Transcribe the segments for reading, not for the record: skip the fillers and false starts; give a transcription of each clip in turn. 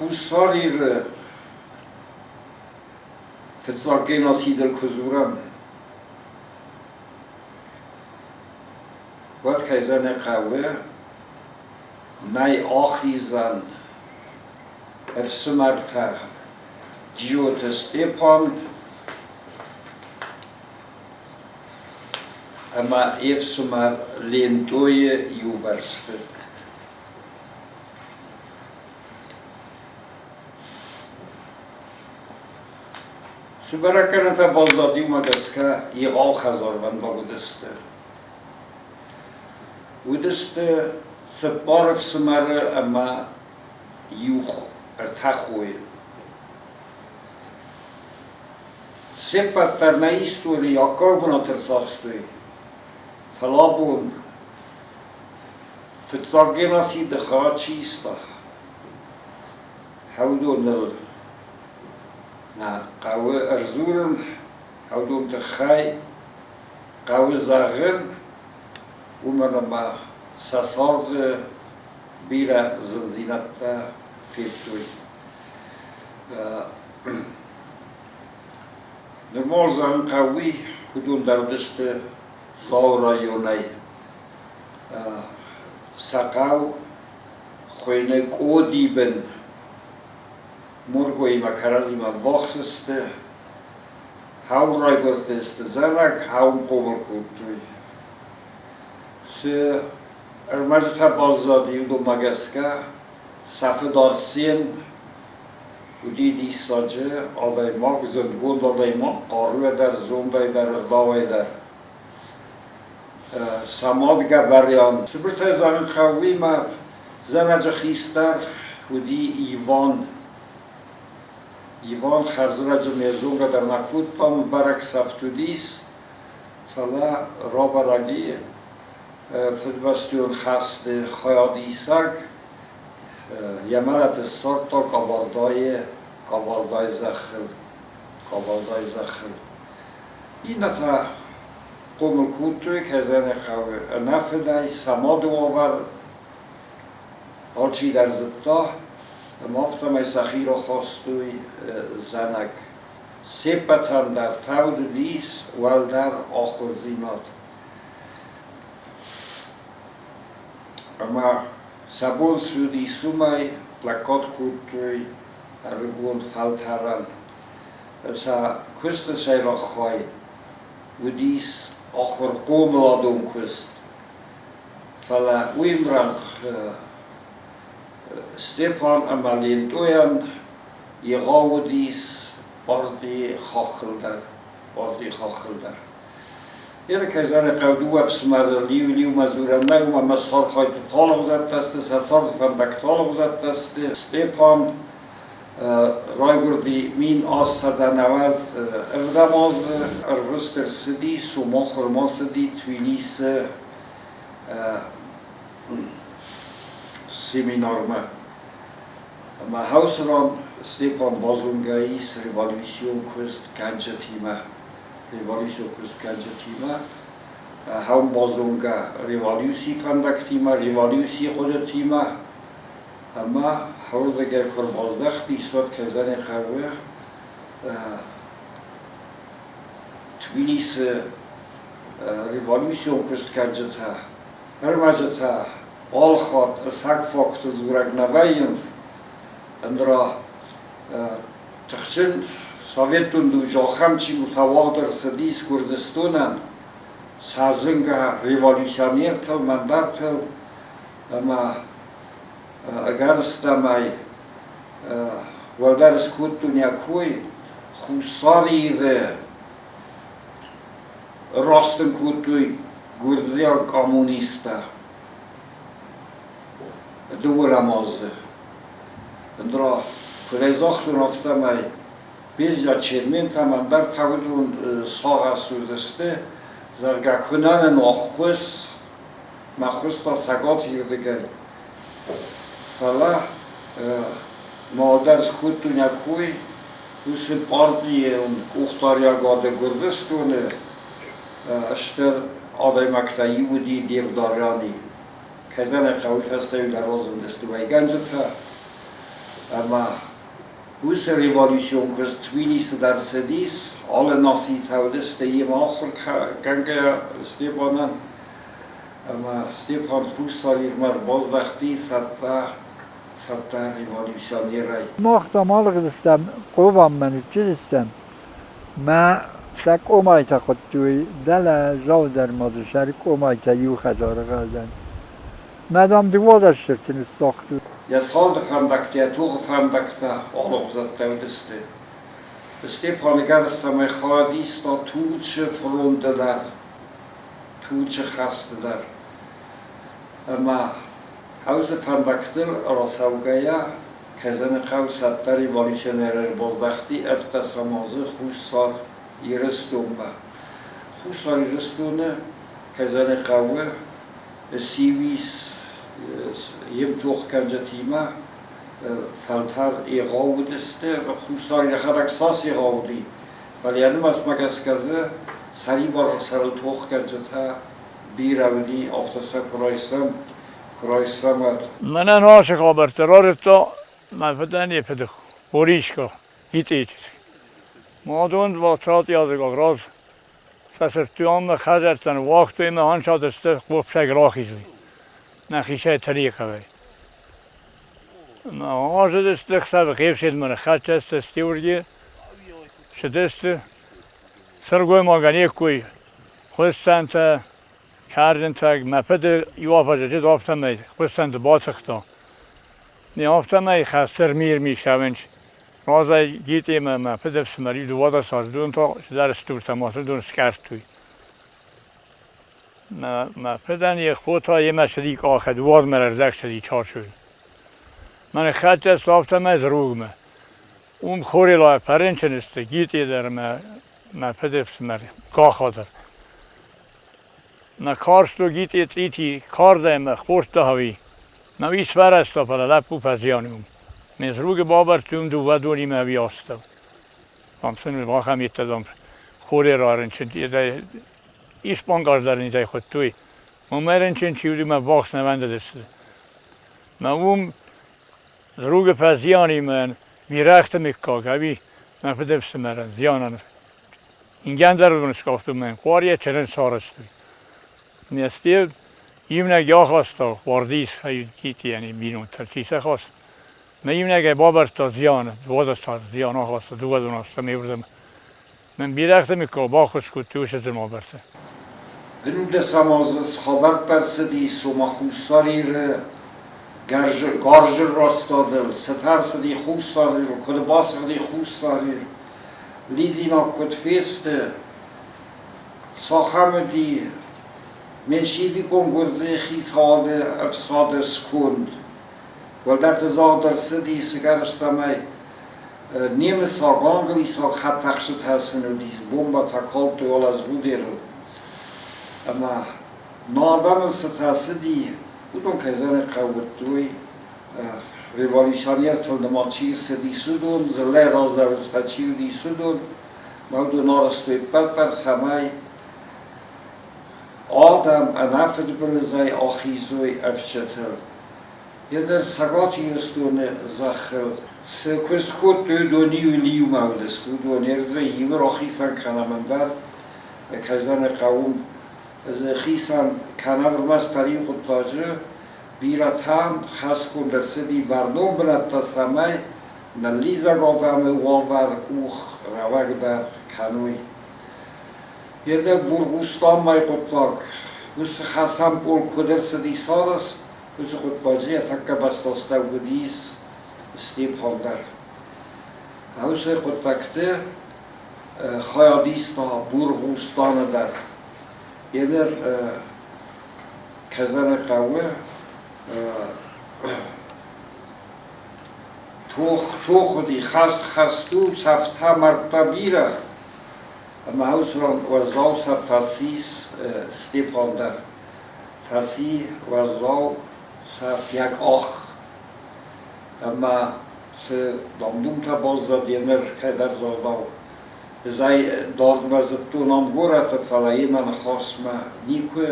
Хуссар Иры фыццаг геноцидыл куы дзурӕм, уӕд кӕй зӕгъын хъӕуы, нӕй ахизӕн ӕфсымӕртӕ Джиоты Степан ӕмӕ йе фсымӕр Лентъойы иувӕрсты. Цы бӕрӕггӕнӕнтӕ баззад, уымӕ гӕсгӕ егъау хӕдзарвӕндаг уыдысты. Уыдысты цыппар ӕфсымӕры ӕмӕ иу ӕртӕ хойы. Се ппӕт дӕр нӕ историйы аккаг бынат ӕрцахстой, фӕлӕ абон фыццаг геноциды хайад чи иста, уыдоныл нӕ хъӕуы ӕрдзурын, уыдон тыххӕй хъӕуы зӕгъын, уымӕн ӕмӕ сӕ царды бирӕ зындзинӕдтӕ федтой. Нырма зӕгъын хъӕуы, уыдон дӕр уыдысты Дзауы районӕй. Сӕ хъӕу хуыйны Къодибын. Моргоимӕ кӕрӕдзимӕ ввахс сты. Хъӕу райгуырдысты зӕнӕг, хъӕуым хъомыл кодтой. Цы ӕрмӕджытӕ баззади, уыдонмӕ гӕсгӕ сӕ фыд Арсен уыди диссаджы адӕймаг, зындгонд адӕймаг, хъаруйӕ дӕр, зондӕй дӕр, ӕгъдауӕй дӕр. Сӕ мад Гӕбӕриан. Цыбыртӕй зӕгъын хъӕуы, уыимӕ зӕнӕджы хистӕр уыди Иван. Иван хӕрзрӕджы ме зонгӕ дӕр нӕ кодтам, бӕрӕг сӕфт уыдис, фӕлӕ рабӕрӕг и, Фыдыбӕстӕйон хӕсты хайадисӕг йӕ мӕлӕт ссардта Къабардайы, Къабардайы зӕххыл, Къабардайы зӕххыл. Иннӕтӕ хъомыл кодтой, кӕй зӕгъын хъӕуы, ӕнӕ фыдӕй, сӕ мады уавӕр алчидӕр зыдта, ӕмӕ афтӕмӕй сӕхи рахастой зӕнӕг. Се ппӕтӕн дӕр фӕуд уыдис уӕлдӕр ахуырдзинад. Ӕмӕ сӕ бон цы уыдис, уымӕй лӕггад кодтой ӕрыгон фӕлтӕрӕн. Сӕ куысты сӕйраг хай уыдис ахуыр-хъомыладон куыст, фӕлӕ уый ӕмрӕнхъ Степан ӕмӕ Лентъойӕн егъау уыдис партийы хаххыл дӕр. Партийы хаххыл дӕр. Еркӕзӕны хъӕу дыууӕ ӕфсымӕры лиу-лиумӕ дзурӕн нӕй, уымӕн ӕмӕ сӕ архайды талыгъзӕдтӕ сты, сӕ царды фӕндӕгтӕ алыгъуызӕттӕ сты. Степан райгуырди 1897 азы, ӕрвыст ӕрцыди, Сомахырмӕ цыди Тбилисы семинармӕ. Ӕмӕ хӕусран Степан базонгӕ ис революцион куыст гӕнджытимӕ. Революцион куыстгӕнджытимӕ, ахӕм базонгӕ революцийы фӕндӕгтимӕ, революцийы хъуыдытимӕ ӕмӕ уырдыгӕй куы ӕрбаздӕхтис, уӕд Казаны хъӕуы Тбилисы революцион куыстгӕнджытӕ ӕрмӕджытӕ алхатт ӕцӕг факты дзурӕг нӕ вӕййынц, ӕндӕра Тыхджын советон дуджы ахӕм чингуытӕ уагъд ӕрцыдис Гуырдзыстонӕн сӕ зынгӕ революционертыл, мӕндартыл ӕмӕ ӕгӕрыстӕмӕй уӕлдӕр скодтой нӕ кой Хуссар Иры растын кодтой гуырдзиаг коммунисттӕ дыууӕ рамазы. Ӕндӕра, куыдӕй загътон, афтӕмӕй Безиа Черментӕм ӕндӕр та уыдон сагъӕс уыдзысты, зӕгъгӕ, куы нӕ нын ӕххуыс, мӕ ххуыс та Цӕгат Ирдыгӕй. Фӕлӕ ма дӕр скодтой нӕ кой, уыцы партийы къухдариӕгады Гуырдзыстоны стыр адӕймӕгтӕй иу уыди Девдаряни. Кӕй зӕгъын ӕй хъӕуы, фӕстӕ-иу дӕр разындысты уӕйгӕнджытӕ. Ӕмӕ уыцы революцион куыст Тбилисы дӕр цыдис, алы нацитӕ уыдысты йемӕ ахуыр кӕнгӕйӕ Степанӕн. Ӕмӕ Степан Хуссар Ирмӕ ӕрбаздӕхти цӕттӕ, цӕттӕ революционерӕй. Мах дам алыгъдыстӕм Хъобанмӕ ныццыдыстӕм. Мӕ сӕ къомайтӕ хуыдтой, дӕлӕ Заудӕр мады сӕр къомайтӕ иу хӕдзары гъӕдӕн. Мӕ дам 12 сырты ныссагътой. Йӕ царды фӕндӕгтӕ, йӕ тохы фӕндӕгтӕ алыгъуызӕттӕ уыдысты. Степаны гӕрзтӕмӕй хайад иста Турчы фронты дӕр, Турчы хӕсты дӕр. Ӕмӕ хӕусы фӕндӕгтыл рацӕугӕйӕ, Казаныхъӕу цӕттӕ революционер ӕрбаздӕхти 17 азы Хуссар Ирыстонмӕ. Хуссар Ирыстоны Казаныхъӕуы ссиуис йе мтохгӕнджытимӕ фӕлтӕр егъау уыдысты, Хуссар йӕхӕдӕг цас егъау уыди, фӕлӕ йӕ нымӕцмӕ гӕсгӕ дзы сӕрибары сӕрыл тохгӕнджытӕ бирӕ уыди, афтӕ сӕ куы райсӕм, куы райсӕм, уӕд. Мӕнӕн ацы хабӕрттӕ рарыдта мӕ фыдӕн йӕ фыды Бориско Итъеты. Мадон Батратъязыгаг раз сӕ сырдтуанмӕ хӕдзӕрттӕн уагътой ӕмӕ ӕнцадысты хъопсӕг рахизой нӕхицӕй тӕригъӕдӕй. Ӕмӕ азыдысты ӕхсӕвы хъевседмӕ ныххӕццӕ сты Стеурги, цыдысты сылгоймагӕн йе ккой хуыссӕнтӕ, кӕрдзынтӕ, мӕ фыды иу афӕдзы чызг афтӕмӕй хуыссӕнты батыхта. Не афтӕмӕй хӕссы рми-рми сӕвынч. Разӕй Гитъемӕ мӕ фыдыфсымӕр иу 12 аздон та цыдӕр стуртӕ ма уыдон скъӕрдтой. Мӕ фыдӕн йе хо та йемӕ цыди къахӕд, уӕдмӕ ӕрдӕг цыди часыл. Мӕ ныххӕццӕ сты афтӕмӕй Зругмӕ. Уым Хорелайы фӕрынчын сты Гитъе дӕр ӕмӕ мӕ фыдыфсымӕр Каха дӕр. Нӕ карстой Гитъе цъити кардӕй ӕмӕ хордта хауи. Нӕ уый сфӕрӕзта, фӕлӕ лӕппу фӕзиан уым. Ме зругы бавӕрдтой уым дыууӕ донимӕ ӕви астӕу. Ам сын ахӕм йедтӕ дам хорӕй рарынчын, испангарз дӕр низӕй хуыдтой. Уымӕй рынчын чи уыди, мӕ ввахс нӕ вӕндыдысты. Мӕ уым Зругы фӕзианимӕ бирӕгъты мыггаг ӕви мӕ фыдыфсымӕрӕн зианӕн ингӕн дӕр уыдон скъахтой мӕн къуарийӕ чырын сарӕзтой. Не сте иунӕг ахаста уардис китийӕн бинонтӕ чи сӕ хаст. Мӕ иунӕгӕй бавӕрдта зианы, 12 азы зиан ахаста дыууӕдон азтӕ ме уырдӕм. Мӕн бирӕгъты мыггаг баххуыс кодтой уыцы зымӕбӕрцы. 19 азы цы хабӕрттӕ ӕрцыдис, ома Хуссар Иры гарзы растадыл, цытӕ ӕрцыди Хуссар Иры, куыд басыгъди Хуссар Ир, лидзинаг куыд фесты, цахӕм уыди меньшевикон гуырдзыйы хицауады ӕфсады сконд. Уӕлдӕрты загъд ӕрцыди, цы гӕрзтӕмӕй немыцаг, англисаг хӕдтӕхджытӕ сын уыдис, бомбӕтӕ калдтой уӕлӕ Згъудерыл. Ӕмӕ нӕ адӕмыл цытӕ цыди, уыдон кӕй зӕгъын хъӕуы уыдтой, революционертыл нымад чи рцыдис, уыдон, дзыллӕйы раздӕруджытӕ чи уыдис, уыдон. Мӕ уыдон арӕзтой ӕппӕт дӕр, цӕмӕй адӕм ӕнӕфыдбылызӕй ахизой ӕфсджытыл. Еныр Цӕгат Ирыстоны зӕххыл цы куыст кодтой, уыдон иу иумӕ уыдысты. Уыдон ӕрдзӕй иуы рахицӕн кӕнӕм ӕндӕр, кӕздӕны хъӕуы хицӕн кӕнӕм ӕрмӕстдӕр иу хъуыддаджы. Бирӕтӕн хӕсгонд ӕрцыди бӕрнон бынӕттӕ, цӕмӕй ныллидзӕг адӕмы уавӕр къух рӕуӕгдӕр кӕной. Еныр Бургъустанмӕ хъуыддаг уыцы хӕцӕн полк куыд ӕрцыдис арӕзт, уыцы хъуыддаджы йӕ тӕккӕ бӕстастӕу уыдис Степан дӕр. Уыцы хъуыддӕгты хайад иста Бургъустаны дӕр. Еныр Казаны хъӕуы тох тох уыди, хӕст хӕст у, цӕфтӕ мӕрдтӕ бирӕ. Ӕмӕ уыцы ран уӕззау цӕф фӕцис Степан дӕр. Фӕци уӕззау цӕф йӕ къах. Ӕмӕ цы дам-думтӕ баззад йе ныр кӕйдӕр загъдау. Ӕз ӕй дардмӕ зыдтон ам горӕты, фӕлӕ йемӕ ныхасмӕ никуы.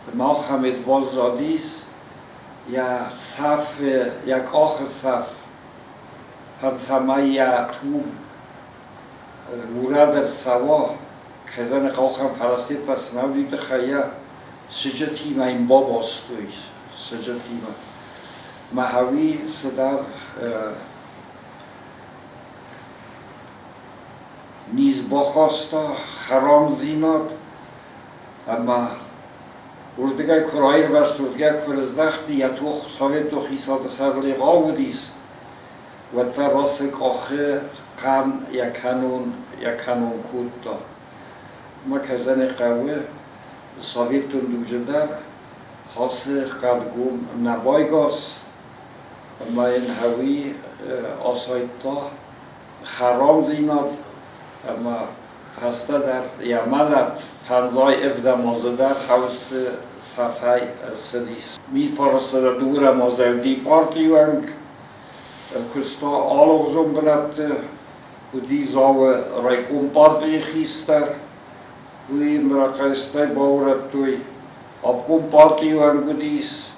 Ӕмӕ ахӕм баззадис йӕ цӕф, йӕ къахы цӕф. Фӕнцӕмӕй йӕ туг урӕд ӕрцӕуа, кӕдзӕны къахӕн фӕрастетта сынӕуди тыххӕй йӕ сыджытимӕ йын бабастой, сыджытимӕ. Мӕхӕуи цыдӕр низ бахаста, хӕрамдзинад, ӕмӕ уырдыгӕй куы раирвӕзт, уырдыгӕй куы рыздӕхти, йӕ тох советон хицауады сӕрыл егъау уыдис, уӕддӕр ацы къахы хъӕн йӕ кӕнон кодта. Ӕмӕ кӕй хъӕуы, советон дуджы дӕр ацы хъӕдгом нӕ байгас, ӕмӕ йын хӕуи асайдта хӕрамдзинад ӕмӕ фӕстӕдӕр йӕ мӕлӕт фӕндзай ӕвдӕм азы дӕр хӕусы цӕфӕй ӕрцыдис. Мидфарсы дыууӕ азӕуди партийы уӕнг, куыста алыгъуызон бынӕтты, уыди Дзауы райком партийы хистӕр, уый мракъӕстӕй баурӕдтой, обком партийы уӕнг уыдис,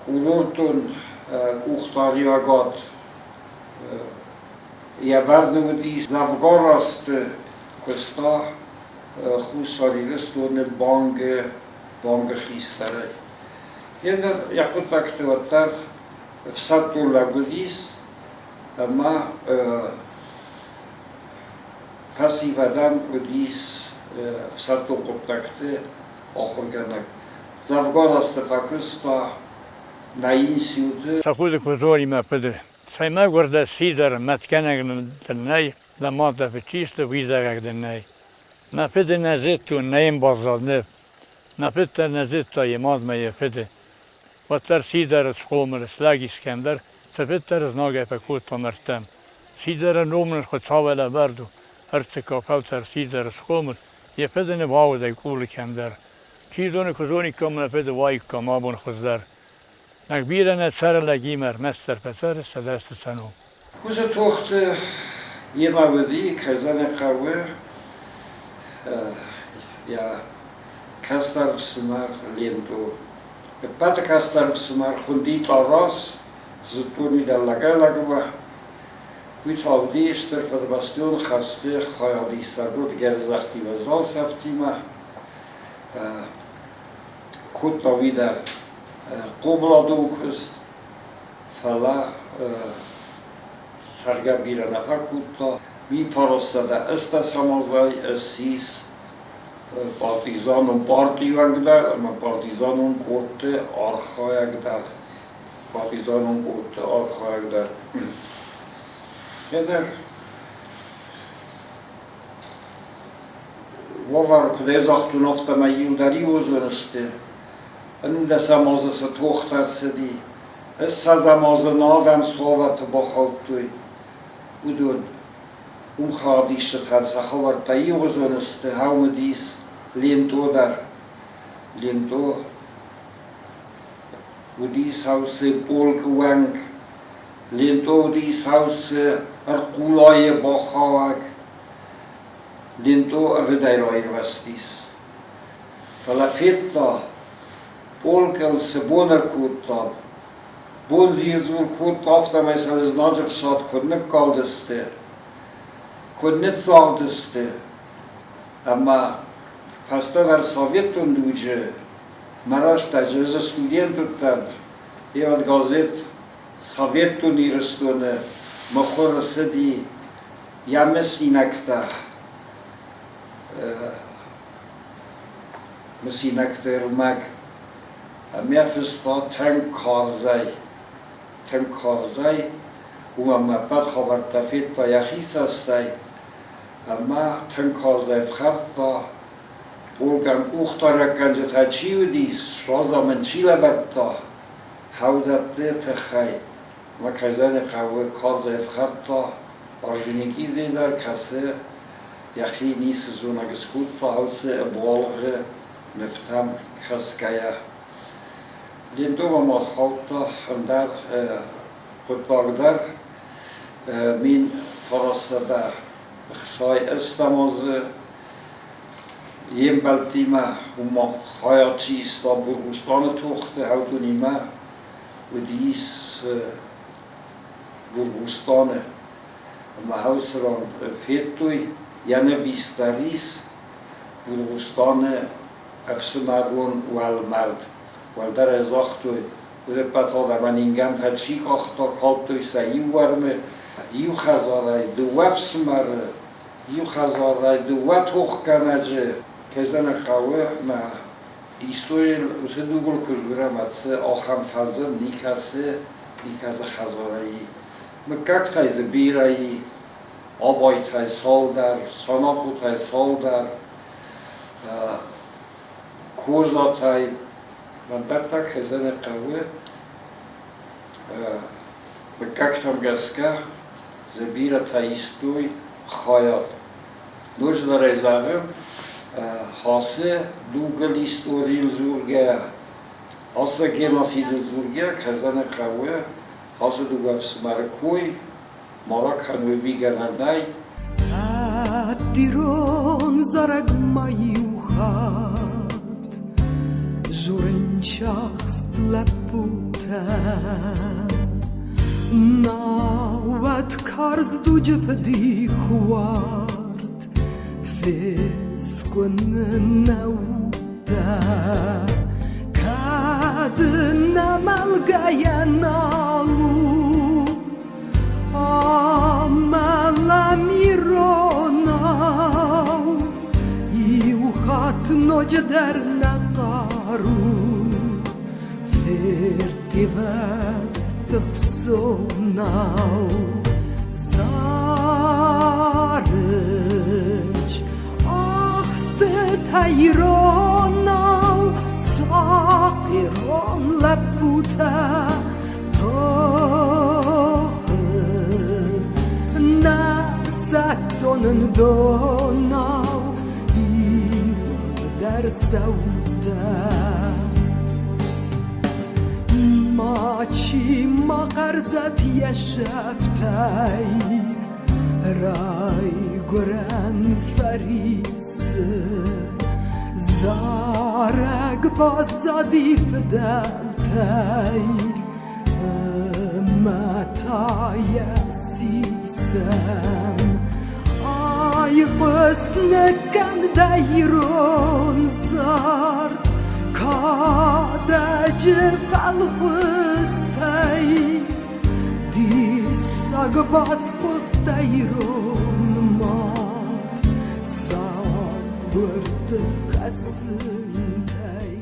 курортон къухдариуӕгад йӕ бӕрны уыдис. Дзӕвгар азты куыста Хуссар Ирыстоны бангы хистӕрӕй. Йе ныр йӕ хъуыддӕгты уӕддӕр ӕфсӕддон лӕг уыдис ӕмӕ фӕсивӕдӕн уыдис ӕфсӕддон хъуыддӕгты ахуыргӕнӕг. Дзӕвгар азты фӕкуыста нӕ институты. Тӕхуды куы дзори мӕ фыды, цӕй мӕгуыр дӕ сидзӕр, мӕтгӕнӕг дын нӕй, дӕ мад дӕ фыд чи сты, уый зарӕг дын нӕй. Мӕ фыды нӕ зыдтон, нӕ йын баззад ныв. Мӕ фыд дӕр нӕ зыдта йӕ мад мӕ йӕ фыды. Уӕддӕр сидзӕры схъомыл, слӕг ис кӕмдӕр, цыфыддӕр знагӕй фӕкодта мӕрдтӕм. Сидзӕры ном нын Хуыцауӕй лӕвӕрд у, ӕртыккаг фӕлтӕр сидзӕры схъомыл, йӕ фыды нываудӕй къулы кӕмдӕр. Чи зоны, куы зониккам нӕ фыды, уаиккам абон хуыздӕр. Лӕг бирӕ нӕ цӕры лӕгимӕ, ӕрмӕстдӕр фӕцӕры сӕдӕсты сӕ ном. Уыцы тохты йемӕ уыди, кӕй зӕгъын хъӕуы, йӕ кӕстӕр ӕфсымӕр Лентъо. Ӕппӕты кӕстӕр ӕфсымӕр хуынди Тъарас, зыдтон уый дӕллагӕй-лӕгмӕ. Уый та уыди Стыр Фыдыбӕстӕйон хӕсты хайадисӕг, уыд гӕрзӕхтимӕ, залсӕфтимӕ. Кодта уый дӕр хъомыладон куыст, фӕлӕ цӕргӕ бирӕ нӕ фӕкодта. 1918 азӕй ссис партизанон партийы дӕр ӕмӕ партизанон къордты архайӕг дӕр. Партизанон къордты архайӕг дӕр. Ӕндӕр уавӕр куыдӕй загътон, афтӕмӕй иу дӕр иуызон сты. Ӕнудӕсӕм азы цы тохтӕ ӕрцыди, ссӕдзӕм азы нӕ адӕм цы уавӕрты бахаудтой, уыдон. Уым хайадисджытӕн сӕ хабӕрттӕ иугъуызон сты, ам уыдис Лентъо дӕр. Лентъо уыдис Хаусы полкы уӕнг, Лентъо уыдис Хаусы ӕрхъулайы бахауӕг. Лентъо ӕвыдӕй раирвӕзтис. Фӕлӕ федта, полкыл цы бон ӕркодта, бон дзир-дзур кодта, афтӕмӕй сӕ знаджы фсад куыд ныккалдысты, куыд ныццагъдысты, ӕмӕ фӕстӕдӕр советон дуджы мӕ рӕстӕджы ӕз студент уыдтӕн, йе газет Советон Ирыстоны мыхуыры цыди йӕ мысинӕгтӕ. Мысинӕгты ӕрмӕг ӕмӕ фыста тынг карзӕй, тынг карзӕй, уымӕн ӕмӕ ӕппӕт хабӕрттӕ федта йӕхи цӕстӕй ӕмӕ тынг карзӕй ӕфхӕрдта, полкӕн къухдарӕггӕнджытӕ чи уыдис, разамынд чи лӕвӕрдта, хӕудӕтты тыххӕй. Ӕмӕ кӕй зӕгъын хъӕуы, карзӕй ӕфхӕрдта Орджоникидзе дӕр, кӕцы йӕхи ницы зонӕг скодта уыцы ӕбуалгъы нывтӕм кӕсгӕйӕ. Лентъомӕ ма хаудта ӕндӕр хъуыддаг дӕр. 1968 азы йе мбӕлттимӕ уым хайад чи иста Бургъустаны тохты, уыдонимӕ уыдис. Бургъустаны. Ӕмӕ уыцы ран федтой йӕ нывис дӕр ис Бургъустаны ӕфсымӕрон уӕлмӕрд. Уӕлдӕр ӕй загътой, уыдӕппӕт адӕмӕн ингӕнтӕ чи къахта, калдтой сӕ иу уӕрмы, иу хӕдзарӕй дыууӕ фсымӕры, иу хӕдзарӕй дыууӕ тохгӕнӕджы. Кӕй зӕгъын хъӕуы, мӕ историйыл уыцы дугыл куы дзурӕм, уӕд цы ахӕм фӕзынд никӕцы, никӕцы хӕдзарӕй. Мыггӕгтӕй дзы бирӕ и, Абайтӕй цалдӕр, Санахъотӕй цалдӕр, Козатӕй, ӕндӕртӕ кӕй зӕгъын хъӕуы, мыггӕгтӕм гӕсгӕ дзы бирӕтӕ истой хайад. Ноджыдӕр ӕй зӕгъын, ацы дугыл историйыл дзургӕ, ацы геноцидыл дзургӕ, кӕй зӕгъын хъӕуы, ацы дыууӕ ӕфсымӕры кой ма ракӕной, уый гӕнӕн нӕй. Ирон зарӕг ма иу хатт Журынчахст лӕппутӕ Науӕд карз дуджы фыдих уард Фескъуыны нӕутӕ Кӕд нӕ мӕлгӕйӕ нал у Амӕлӕм иронау, иу хатт ноджыдӕр нӕ хъару ферттивӕд тыхсонау. Зарыч ахстытӕ иронау, сахъ ирон лӕппутӕ тохы нӕ сӕттонын донау иуылдӕр цӕутӕ. Мачи ма хъӕрзӕд йӕ сӕфтӕй, райгуырӕн фӕрисы. Зарӕг баззади фыдӕлтӕй, ӕмӕ та йӕ сисӕм. Айхъуыст ныккӕндӕ ирон зард, кадӕджы фӕлхуыстӕй. Диссаг басгуыхтӕ ирон мад, саггуырды хӕссынтӕй.